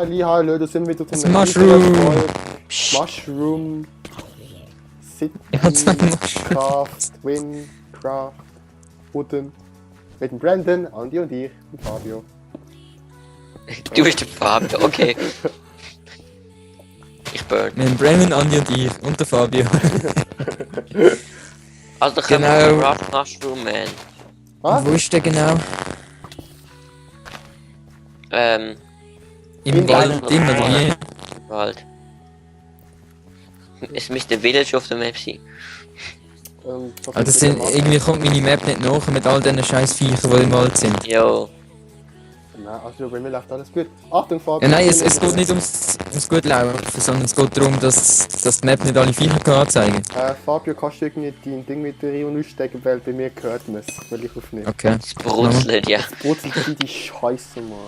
Hallo, da sind wir wieder Das Mushroom. Mushroom. City, Ich hab zwei Mushroom. Craft, Win, Craft, Wooden. Mit dem Brandon, Andi und ich, und Fabio. Du bist der Fabio, okay. Ich burn. Mit dem Brandon, Andi und ich. Und der Fabio. Also da kommen Genau. wir Rough Mushroom Man. Was? Wo ist der genau? Im In Wald, Ding oder wie? Wald. Es müsste Village auf der Map sein. Was Also ist sind, mit dem irgendwie kommt meine Map nicht nach mit all diesen scheiß Viechern, die im Wald sind. Jo. Nein, also bei mir läuft alles gut. Achtung, Fabio. Ja, nein, es geht nicht ums gut laufen, sondern es geht darum, dass die Map nicht alle Viecher anzeigen kann. Fabio, kannst du irgendwie dein Ding mit der Rio ausstecken, weil bei mir gehört man es, weil ich aufnehme. Okay. Es brutzelt, ja. Brutzelt wie die Scheiße, Mann.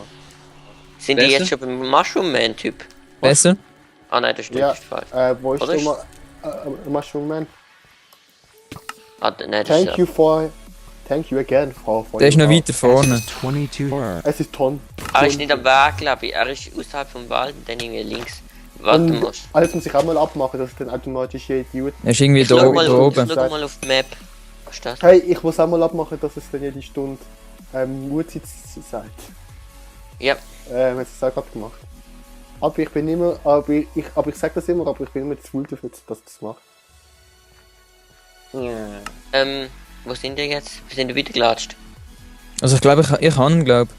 Sind die Besser? jetzt schon beim Mushroom Man Typ? Besser? Ah nein, das stimmt, Ja, das ist falsch. wo ist Oder der ist- Mushroom Man? Ah, nein, das ist Thank you again, Frau von Der ist noch weiter vorne. 22. Es ist Ton. Er ist nicht am Weg, glaube ich. Er ist außerhalb vom Wald und dann irgendwie links. Warte Und mal. alles muss ich auch mal abmachen, dass dann automatisch jeder Idiot. Er ist irgendwie Ich da, schau mal, da ich oben. schau mal auf die Map. Was ist das? Hey, ich muss auch mal abmachen, dass es dann jede Stunde Uhrzeit sagt. Ja. Haben es auch gerade gemacht. Aber ich bin immer, aber ich sag das immer, aber ich bin immer zu faul dafür, dass ich das mache. Wo sind wir jetzt? Wir sind wieder gelatscht. Also ich glaube, ich kann, glaube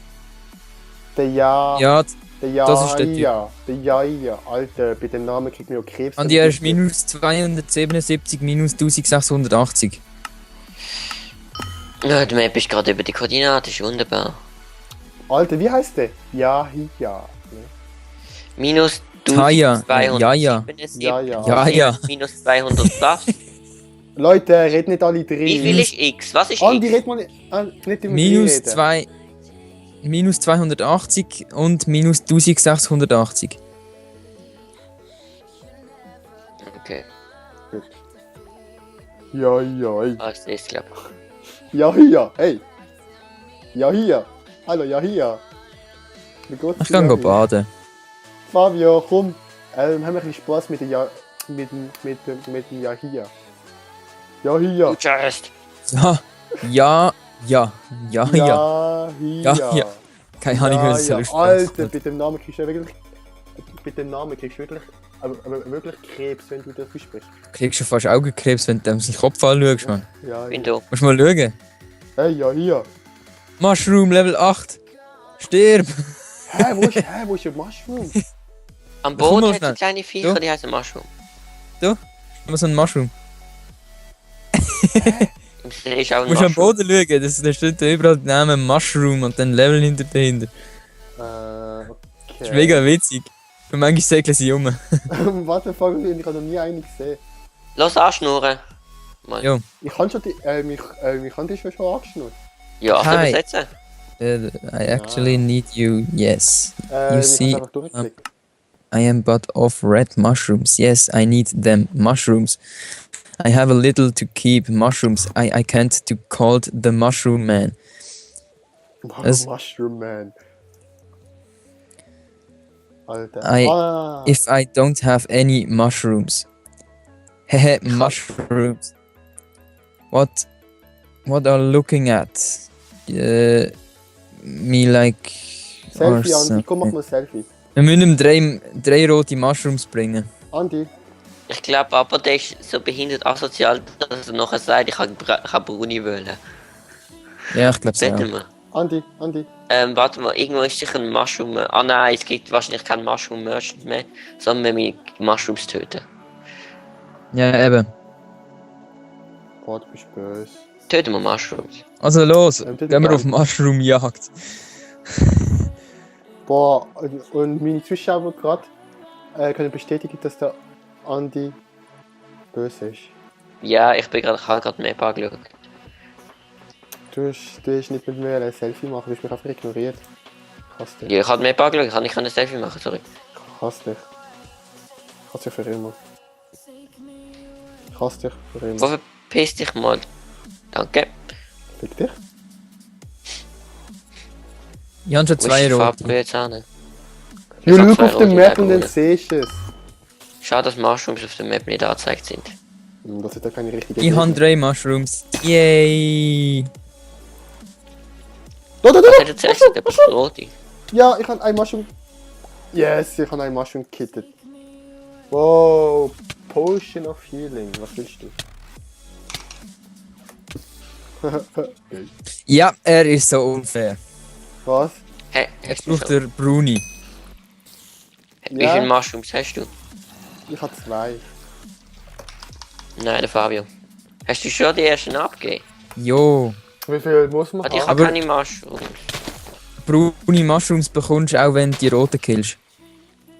Der Ja, Ja, der Ja, das ist der Typ. Ja, der Ja, Alter, bei dem Namen kriegt man ja Krebs. Andi, er ist minus 277 minus 1680. Ja, die Map ist gerade über die Koordinate, ist wunderbar. Alter, wie heißt der? Ja. Ne? Minus Taya. Ja, ja. 1277. Ja, ja. Ja, ja. Minus 200 plus. Leute, redet nicht alle drin. Wie viel ist X? Was ist Andi, X? red mal nicht immer Minus reden. 2. Minus 280 und minus 1680. Okay. Ja, Ah, ich sehe es, glaube ich. ja, hey. Ja, hier. Hallo, ja, hier. Wie geht's Ich dir, kann ja, go baden. Fabio, komm. Haben wir ein bisschen Spaß mit dem Ja, mit dem Ja, hier. Ja, hier. Just. Ja, ja, ja, ja, ja. Ja, hier. Ja, hier. Keine Ahnung, wie das ja. soll Alter, mit dem Namen kriegst du wirklich. Mit dem Namen kriegst du wirklich. Aber wirklich Krebs, wenn du das aussprichst. Du kriegst schon fast Augenkrebs, wenn du dem seinen Kopf anschaust, Mann. Ja, Bin ja. da. Musst mal schauen. Hey, ja, hier. Mushroom Level 8. Stirb! Wo ist der Mushroom? Am Komm Boden mal hat es schnell. kleine Viecher, Du? die heißen Mushroom. Immer so ein Mushroom. Im See ist auch ein Du musst am Mushroom. Boden schauen, da steht da überall der Name Mushroom und dann Level dahinter. Okay. Das ist mega witzig. Und manchmal sägeln sie um. Warte, ich habe noch nie einen gesehen. Lass anschnurren. Mal. Jo. Ich kann schon die, ich kann die schon angeschnurrt. Ja, Hi. übersetzen. I actually need you, yes. You Ich see, kann einfach durchklicken. I am but of red mushrooms. Yes, I need them mushrooms. I have a little to keep mushrooms. I can't to called the mushroom man. es- Mushroom Man. Alter. If I don't have any mushrooms. Hehe, mushrooms. What are looking at? Me like. or Selfie, Andi, komm, mach something. mal ein Selfie. Wir müssen ihm drei rote Mushrooms bringen. Andi, Ich glaube aber, der ist so behindert asozial, dass er nachher sagt, ich kann Bruni wählen. Ja, ich glaube es Warte ja. mal. Andi. Warte mal, irgendwo ist sicher ein Mushroom. Ah nein, es gibt wahrscheinlich keinen Mushroom Merchant mehr, sondern wir müssen Mushrooms töten. Ja, eben. boah, du bist böse. Töten wir Mushrooms. Also los, Ja, gehen wir auf Mushroom-Jagd. Boah, und meine Zuschauer gerade können bestätigen, dass der Andi böse ist. Ja, ich habe gerade die Map angeschaut. Du hast nicht mit mir ein Selfie machen, du hast mich einfach ignoriert. Ich hasse dich. Ja, ich habe die Map angeschaut, ich kann nicht ein Selfie machen, sorry. Ich hasse dich. Ich hasse dich für immer. Ich hasse dich für immer. Wo verpiss dich mal? Danke. Fick dich. Ich habe schon Wo ist zwei die rote. Farbe jetzt an? Du Ich hab schau zwei auf der rote Map und dann Diagonalen. siehst du es. Schade, dass Mushrooms auf der Map nicht angezeigt sind. Das ist ja keine richtige Ich habe 3 Mushrooms. Yay! Da! Was hat er zuerst gesagt? Etwas rote? Ja, ich habe ein Mushroom. Yes, ich habe ein Mushroom gekittet. Wow, Potion of Healing. Was willst du? Geil. Ja, er ist so unfair. Was? Hä? Jetzt Hast du braucht schon? der Bruni. Wie Ja. viele Mushrooms hast du? Ich habe 2. Nein, der Fabio. Hast du schon die ersten abgegeben? Jo. Wie viel muss man Ah, ich haben? habe Aber- keine Mushrooms. Bruni Mushrooms bekommst du auch, wenn du die roten killst.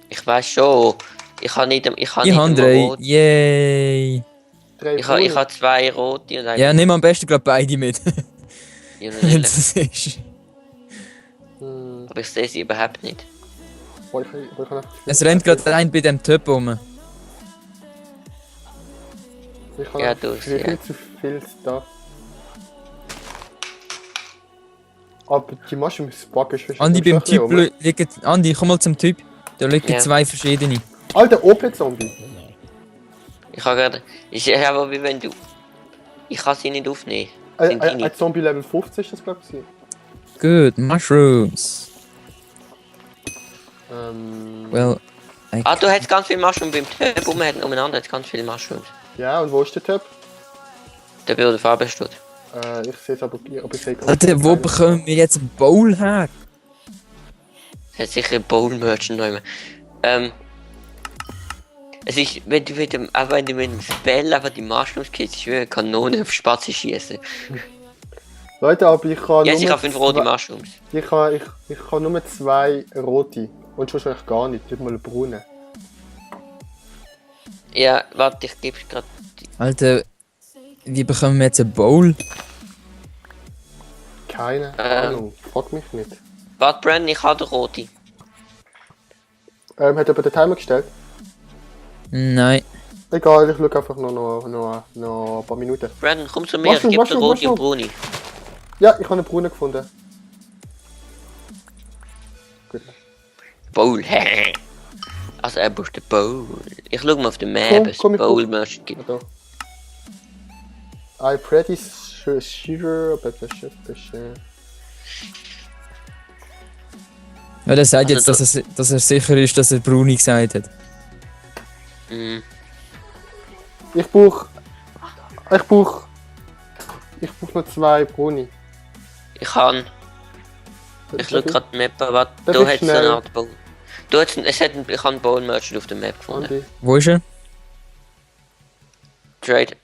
Ich weiß schon. Ich habe nicht, ich habe Ich nicht habe einmal 3. rot. Yay! 3 Ich habe 2 rote und eine Ja, nimm am besten gerade beide mit. grüne Wenn Lille. es ist. Aber ich sehe sie überhaupt nicht. Es rennt gerade ein bei dem Typ rum. Ich habe Ja, ja, du, viel ja. zu viel Stuff. Aber die Mushrooms buggen schon. Andi, beim Typ rum. liegen. Andi, komm mal zum Typ. Da liegen Ja. 2 verschiedene. Alter, OP-Zombie. Ich habe gerade. Ich aber wie wenn du. Ich kann sie nicht aufnehmen. Ein Sind deine? Zombie Level 50 ist das, glaube ich. Good, Mushrooms. Well, Ah, du hast ganz viele Mushrooms beim Typ umeinander, hat ganz viele Mushrooms. Ja, und wo ist der Typ? Der bei der Farbe steht. Ich sehe es aber ich sehe Alter, wo bekommen wir jetzt einen Bowl her? Es hat sicher Bowl-Merchant noch immer. Es ist, wenn du mit dem, auch wenn du mit dem Spell einfach die Mushrooms killst, ist wie eine Kanone auf Spatzen schießen. Leute, aber ich kann Ja, ich nur habe 5 rote zwei- Mushrooms. ich kann nur 2 rote. Und schon eigentlich gar nicht, nicht mal eine braune. Ja, warte, ich gebe gerade. Alter, wie bekommen wir jetzt einen Bowl? Keine Ahnung, frag mich nicht. Warte, Brandon, ich habe den rote. Hat jemand den Timer gestellt? Nein. Egal, ich schaue einfach noch ein paar Minuten. Brandon, komm zu mir, Mushroom, ich gebe dir Mushroom, rote und Mushroom. braune. Ja, ich habe eine braune gefunden. Gut. Bowl, also er braucht den Bowl. Ich schau mal auf den Map, Komm, es komm, ich Bowl guck. Merchant gibt. Da. I'm pretty sure, but I should Ja, der sagt Also jetzt, dass er sicher ist, dass er Bruni gesagt hat. Mhm. Ich brauch noch 2 Bruni. Ich kann. Ich schau gerade die Map, aber Darf du ich hättest schnell? eine Art Bowl. Ich habe einen Bowl Merchant auf der Map gefunden. Andi. Wo ist er? Trade.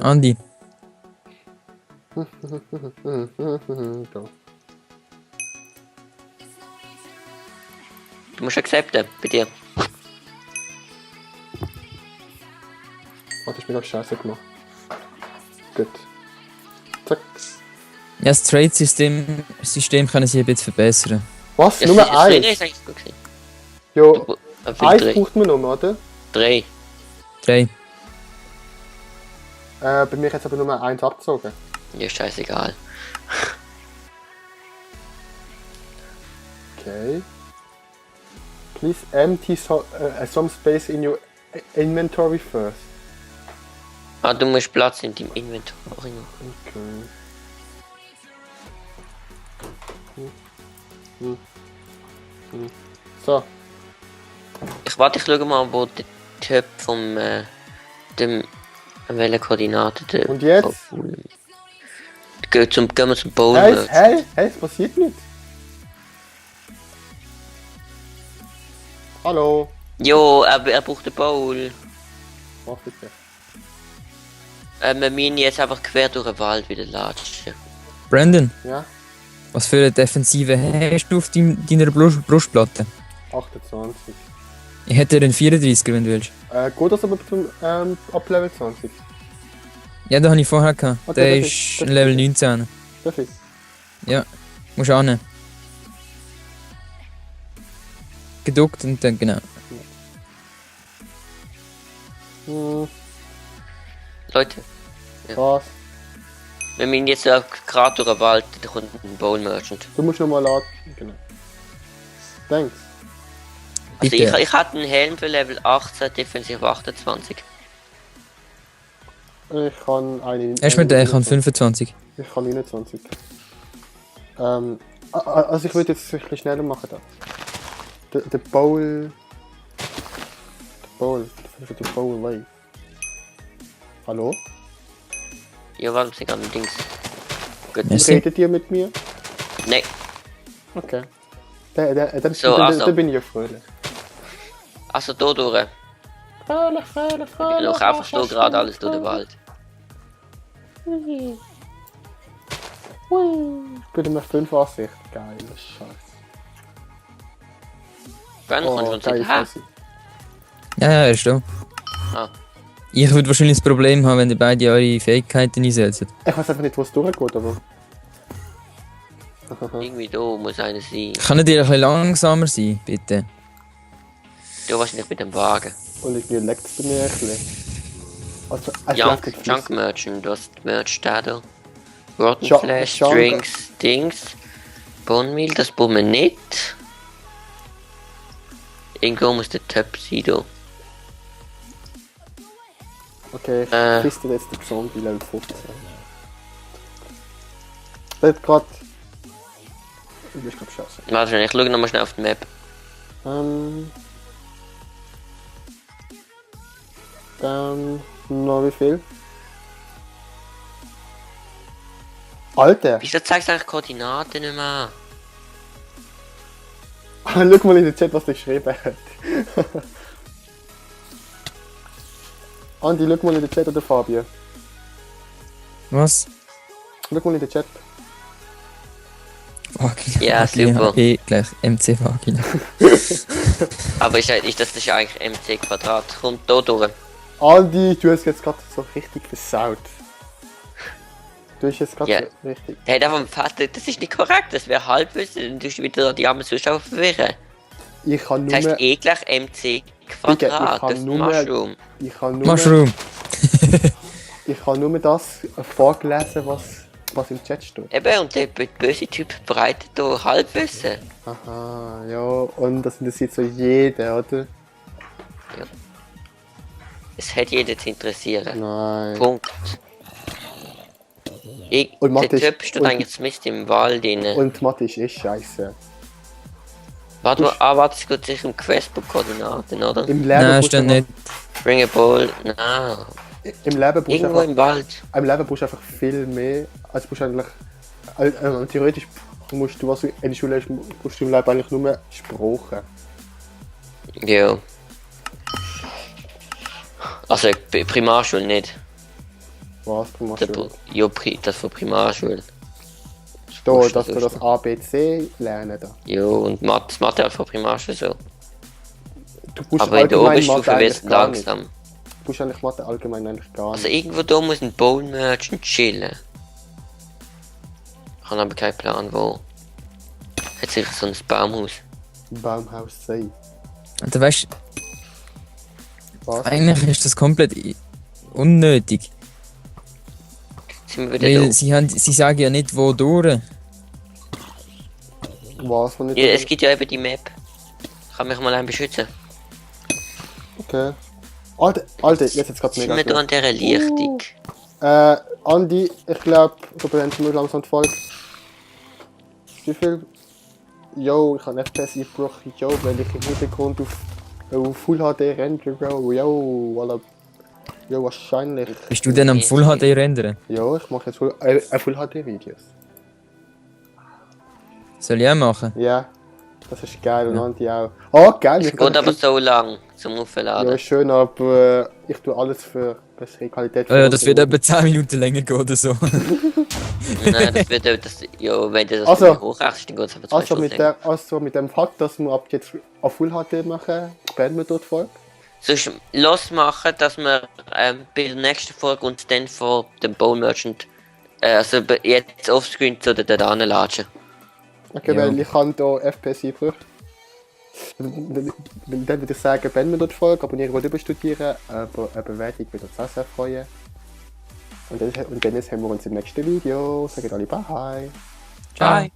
Andi. Da. Du musst accepten, bei dir. Oh, das ist mir gerade scheiße gemacht. Gut. Zack. Ja, das Trade-System können sie ein bisschen verbessern. Was? Ja, Nummer das Training 1? ist eigentlich gut gewesen. Jo, Viel 1 3. braucht man noch, oder? 3. 3. Bei mir hat es aber Nummer 1 abgezogen. Ja, scheißegal. Okay. Please empty some space in your inventory first. Ah, du musst Platz in deinem Inventar. Okay. So, Ich schau mal, wo der Typ vom dem welche Koordinate der Und jetzt? Gehen wir zum Bowl. hey, es passiert nichts. Hallo. Jo, er braucht den Bowl. Mach bitte. Wir müssen jetzt einfach quer durch den Wald wieder latschen. Brandon, Ja, was für eine Defensive hast du auf deiner Brustplatte? 28. Ich hätte einen 34er, wenn du willst. Geht das aber zum ab Level 20? Ja, den habe ich vorher gehabt. Okay, Der das ist ist- das Level ist- 19. Darf ich? Ja, musst du annehmen. Geduckt und dann genau. Hm, Leute, was? Wir müssen jetzt gerade durch den Wald, da kommt ein Bone Merchant. Du musst nochmal laden. Genau. Thanks. Also Bitte. ich hatte einen Helm für Level 18, Defensiv 28. Ich kann einen. Erst mit der, ich habe 25. Ich kann 29. Also ich würde jetzt ein bisschen schneller machen da. Der Bowl. Der Bowl Wave. Hallo? Ja, warum sind gerade Dings? Gut. Merci. Redet ihr mit mir? Nein, Okay. So, also. Da bin ich ja fröhlich. also da durch. Fröhlich. Ich laufe einfach so gerade alles durch den Wald. Ich bin immer 5 Ansicht. Geil, Scheiße. Wann kommt schon geil, Zeit? Ha! Fossi. Ja, er ist da. Ah. Ich würde wahrscheinlich das Problem haben, wenn ihr beide eure Fähigkeiten einsetzt. Ich weiß einfach nicht, wo es durchgeht, aber. Irgendwie da muss einer sein. Kann ihr ein bisschen langsamer sein, bitte? Du wahrscheinlich mit dem Wagen. Und irgendwie leckt es bei mir ein bisschen. Also, es läuft nicht Junk flüssig. Merchant, du hast Merch da. Rotten Junk- Flash, Junk- Drinks, Dings. Bone Meal, das brauchen wir nicht. Irgendwo muss der Töpf sein, da. Okay, ich Äh. fiste jetzt den Zombie Level 15. Wird grad. Ich glaub scheiße. Warte schon, ich schaue nochmal schnell auf die Map. Noch wie viel? Alter! Wieso zeigst du eigentlich Koordinaten nicht mehr Schau mal in den Chat, was der geschrieben hat. Andi, schau mal in den Chat oder Fabio. Was? Schau mal in den Chat. Vagina. Ja, super. E gleich MC Vagina. Aber ist das ist ja eigentlich MC Quadrat. Kommt da durch. Andi, du hast jetzt gerade so richtig versaut. Du hast jetzt gerade Ja. so richtig. Der hat einfach einen Vater, das ist nicht korrekt, das wäre Halbwissen, dann tust du wieder die armen Zuschauer verwirren. Ich kann Das nur. heißt eh gleich MC Ich Quadrat, kann das ist nur- Mushroom. Ich kann nur. Mushroom. Ich habe nur das vorgelesen, was im Chat steht. Eben, und der böse Typ verbreitet da Halbwissen. Aha, ja, und das interessiert so jeder, oder? Es hat jeden zu interessieren. Nein. Punkt. Und Mathe Der ist- Typ steht und- eigentlich Mist im Wald drin. Und Mathe ist eh scheiße. Warte mal, warte, es geht sich um Questbook-Koordinaten, oder? Im Leben Nein, brauchst du steht nicht. Bring a Ball, nein. Im Leben brauchst du Irgendwo einfach, im Wald. im Leben brauchst du einfach viel mehr. Als brauchst du eigentlich. Theoretisch musst du, was du in der Schule hast, brauchst du im Leben eigentlich nur Sprachen. Ja. Also Primarschule nicht. Was du machst. Der, ja, das von Primarschule. Da, dass du das ABC lernen da. Ja, und das Mathe halt von Primarschule so. Du brauchst Aber in der allgemein Oberstufe Mathe wird es eigentlich gar nicht. langsam. Du brauchst eigentlich Mathe allgemein eigentlich gar Also nicht. irgendwo da muss ein Bone Merchant chillen. Ich habe aber keinen Plan wo. Hat sicher so ein Baumhaus. Baumhaus sein. Und du weißt, Was? eigentlich ist das komplett unnötig. Sind wir wieder Weil da? sie sagen ja nicht, wo durch. Was, wenn ich Ja, es gibt ja eben die Map. Ich kann mich mal ein beschützen. Okay. Alter, jetzt jetzt gerade Sind mega wir da schlimm. an dieser Lichtung? Andi, ich glaube, du beendest nur langsam die Folge. Wie viel? Yo, ich habe FPS eingebrochen, yo, weil ich im Hintergrund auf Full HD render, bro. Yo, voilà. Yo, wahrscheinlich. Bist du denn am Full HD rendern? Ja, ich mache jetzt Full HD Videos. Soll ich auch machen? Ja, das ist geil und Andi auch. Oh, geil, Es ich kann geht aber so lang zum Ja, Aufladen. ist schön, aber ich tue alles für bessere Qualität. Das wird etwa 10 Minuten länger gehen oder so. Nein, das wird auch das. Ja, wenn du das Also- hochrechnest, dann geht es aber 2 Also Stunden mit, länger. mit dem Fakt, dass wir ab jetzt auf Full HD machen, beenden wir dort Folge. Sonst losmachen, dass wir bei der nächsten Folge uns dann vor dem Bone Merchant, also jetzt offscreen zu den anlatschen. Okay, Ja. weil ich habe hier FPS eingebracht. Dann würde ich sagen, beenden wir dort Folge, abonnieren, wo du studieren, aber eine Bewertung würde uns auch sehr freuen. Und dann sehen wir uns im nächsten Video. Sagen alle Bye. Ciao. Bye.